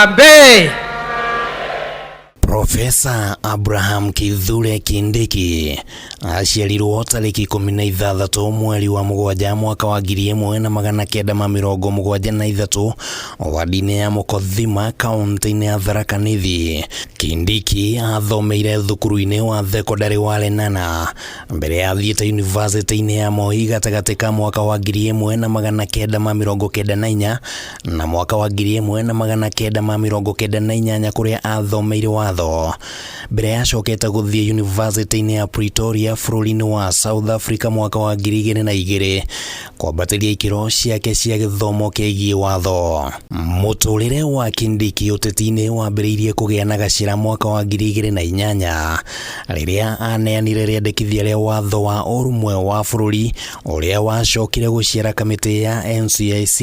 Harambee! Profesa Abraham Kithure Kindiki aciarirwo tarĩki 16 mweri wa 7 mwaka wa 1973 wadi-inĩ ya Mũkothima kaũntĩ-inĩ ya Tharaka Nithi. Kindiki athomeire thukuru-inĩ wa thekondarĩ wa Lenana mbere ya athiĩte yunivasĩtĩ-inĩ ya Moi gatagatĩ ka mwaka wa 1994 na mwaka wa 1998 kũrĩa athomeire watho mbere yacokete gũthiĩ yunivasĩtĩ-inĩ ya Pretoria bũrũri-inĩ wa South Africa mwaka wa 2002 kwambatĩria ikĩro ciake cia gĩthomo kĩgiĩ watho. Mũtũrĩre wa Kindiki ũteti-inĩ wambĩrĩirie kũgĩa na gacĩra mwaka wa 2008 rĩrĩa aneanire rĩandĩkithia rĩa watho wa ũrũmwe wa bũrũri ũrĩa wacokire gũciara kamĩtĩ ya NCIC,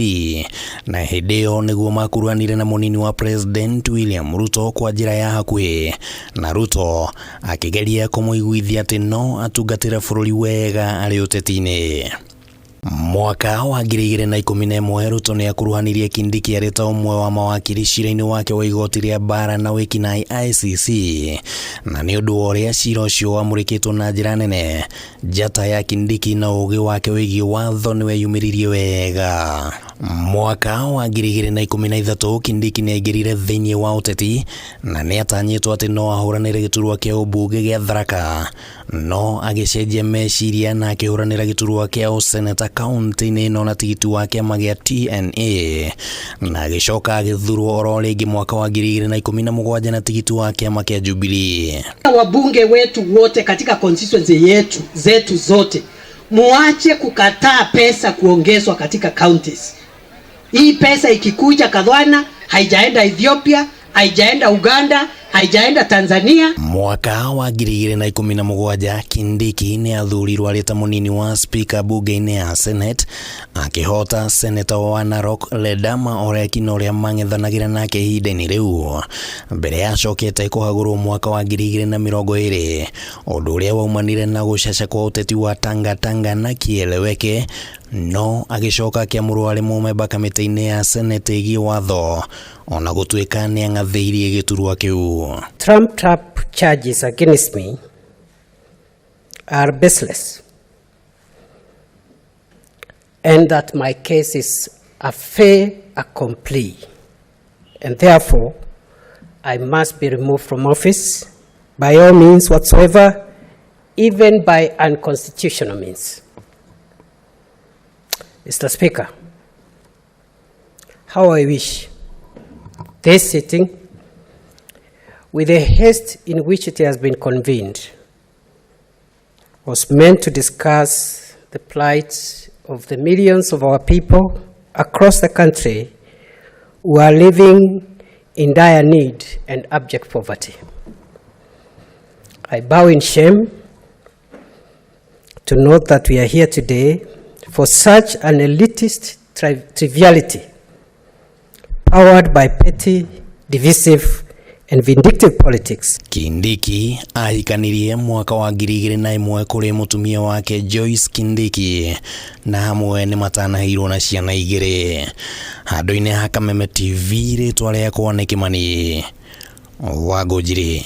na hĩndĩ ĩyo nĩguo makuruhanire na mũnini wa President William Ruto kwa njĩra ya hakuhĩ, na Ruto akĩgeria kũmũiguithia atĩ no atungatĩre bũrũri wega arĩ ũteti-inĩ. Mwaka wa 2011 Ruto nĩ akuruhanirie Kindiki arĩ ta ũmwe wa mawakiri cira-inĩ wake wa igoti rĩa mbara na wĩkinaĩ ICC, na nĩ ũndũ wa ũrĩa cira ũcio wamũrĩkĩtwo na njĩra nene, njata ya Kindiki na ũũgĩ wake wĩgiĩ watho nĩ weyumĩririe wega. Mwaka wa 2013 Kindiki nĩ aingĩrire thĩinĩ wa ũteti na nĩ atanyĩtwo atĩ no ahũranĩre gĩturwa kĩa ũmbunge gĩa Tharaka, no agĩcenjia meciria na akĩhũranĩra gĩturwa kĩa ũseneta kaũntĩ-inĩ ĩno na tigiti wa kĩama gĩa TNA, na agĩcoka agĩthurwo oro rĩngĩ mwaka wa 2017 na tigiti wa kĩama kĩa Jubilee. Wabunge wetu wote katika constituency yetu zetu zote, muache kukataa pesa kuongezwa katika counties. Hii pesa ikikuja Kathwana haijaenda Ethiopia, haijaenda Uganda, haijaenda Tanzania. Mwaka wa 2017 Kindiki nĩ athurirwo arĩ ta mũnini wa spika bunge-inĩ ya Senate, akĩhota seneta wa Narok Ledama Olekina ũrĩa mang'ethanagĩra nake ihinda-inĩ rĩu, mbere yacokete kũhagũrwo mwaka wa 2020, ũndũ ũrĩa waumanire na gũcaca kwa ũteti wa Tanga Tanga na Kieleweke, no agĩcoka akĩamũrwo arĩ mũmemba kamĩtĩ-inĩ ya Senate ĩgiĩ watho ona gũtuĩka nĩ ang'athĩirie gĩturwa kĩu. Trump trap charges against me are baseless and that my case is a fait accompli, and therefore I must be removed from office by all means whatsoever, even by unconstitutional means. Mr. Speaker, how I wish this sitting, with the haste in which it has been convened, was meant to discuss the plight of the millions of our people across the country who are living in dire need and abject poverty. I bow in shame to note that we are here today for such an elitist triviality, powered by petty, divisive, and vindictive politics. Kindiki ahikanirie mwaka wa 2001 kũrĩ mũtumia wake Joyce Kindiki, na hamwe nĩ matanaheirwo na ciana igĩrĩ. Handũ-inĩ ha Kameme TV, rĩtwa rĩakwa nĩ Kĩmani wa Ngũnjiri.